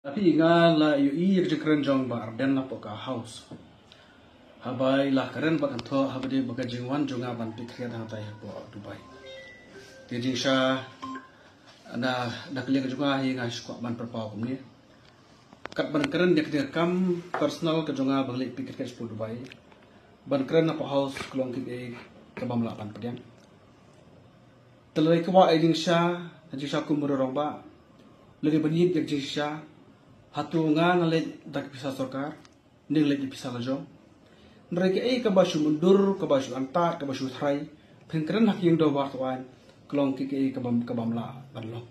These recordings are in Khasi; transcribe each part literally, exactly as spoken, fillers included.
Tapi nga la ïohi ïa ka jingkren jong Bah Ardent hapoh ka House. Haba i la kren bad kan thoh haba dei bad ka jingwan jong nga ban peit cricket hangtai hapoh Dubai. Te jingshisha na, na ka liang ka jong nga hi nga shu kwah ban pynpaw kumne. Kat ban kren ïa ka kam personal ka jong nga ban leit peit cricket shapoh Dubai. Ban kren hapoh House ka long kaei kaei kaba ym lah ban pdiang. Te lada i kwah ïa jingshisha, ïa jingshisha kum u rangbah. Lada i ban ïeit ïa jingshisha, hato nga nga leit da ka pisa sorkar, ne nga leit da ka pisa la jong. Hynrei kaei kaba shu myndur, kaba shu antad, kaba shu tharai, phin kren ha ka ïing dorbar thawaiñ, ka long kaei kaei kaba, kaba ym lah ban long.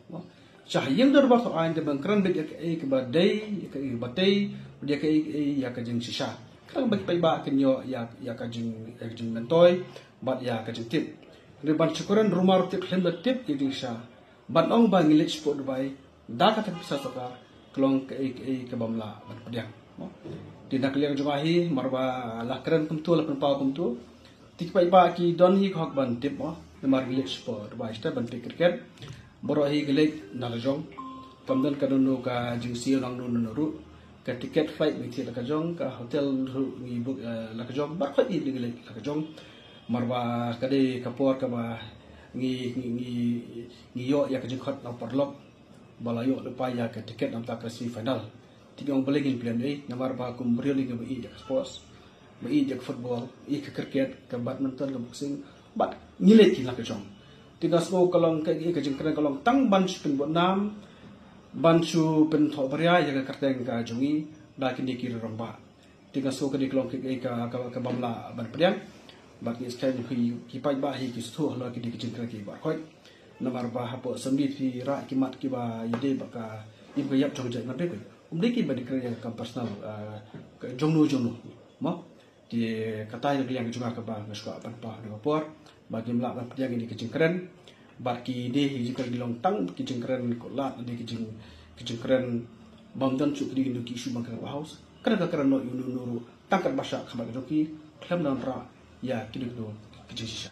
Sha ha ïing dorbar thawaiñ te ban kren beit ïa kaei kaba dei, ïa kaei kaba tei, bad ïa kaei kaei ïa ka jingshisha. Khnang ba ki paidbah kin ïoh ïa, ïa ka jing, ïa ka jingmyntoi, bad ïa ka jingtip. Hynrei ban shu kren rumar tip khlem da tip ïa jingshisha. Ban ong ba ngi leit shapoh Dubai da kata ka pisa sorkar, ka long kaei kaei kaba ym lah ban pdiang. Mo? Te na ka liang jong nga hi, mar ba la kren kumto, la pynpaw kumto. Te ki paidbah ki don hi ka hok ban tip mo, namar ngi leit shapoh Dubai sha ban peit cricket. Baroh hi ngi leit na la jong. Kam don kano kano ka jingsiew nangno nangno ruh. Ka ticket flight ngi thied la ka jong, ka hotel ruh ngi book, eh, la ka jong, baroh hi ngi leit la ka jong. Mar ba ka dei ka por kaba ngi, ngi, ngi, ngi ïoh ïa ka jingkhot na u paralok ba la ïoh lypa ïa ka ticket na ka bynta ka semi final. Te ngi ong balei ngin pynlong ei, namar ba kum briew ngi ba ïeit ïa ka sports, ba ïeit ïa ka football, ïeit ïa ka cricket, ka badminton, ka boxing, bad ngi leit hi la ka jong. Te nga sngew ka long ka, ka jingkren ka long tang ban shu pynbud nam, ban shu pynthoh bria ïa ka kyrteng ka jong ngi da kine ki rangbah. Te nga sngew kane ka long kaei ka, ka, kaba ym lah ban pdiang. Bad ngi skhem ki, ki paidbah hi ki sngewthuh halor kine ki jingkren kiba khot. Namar ba hapoh assembly phi rah ki mat kiba ïadei bad ka im ka ïap jong ka jaitbynriew. Ym dei kiba dei kren ïa ka kam personal, ah, ka jongno jongno. Mo? Te kata hi ka liang ka jong nga kaba nga shu kwah ban pynpaw ha kane ka por. Ba ngim lah ban pdiang ïa kine ki jingkren. Bad kine hi jingkren ki long tang ki jingkren ko lad, ne ki jing, ki jingkren bym don shuh kine ki issue ban kren hapoh House. Kane ka kren noh ïa uno uno ruh tang katba shah khmat ka jong ki, khlem da wanrah ïa kino kino ki jingshisha.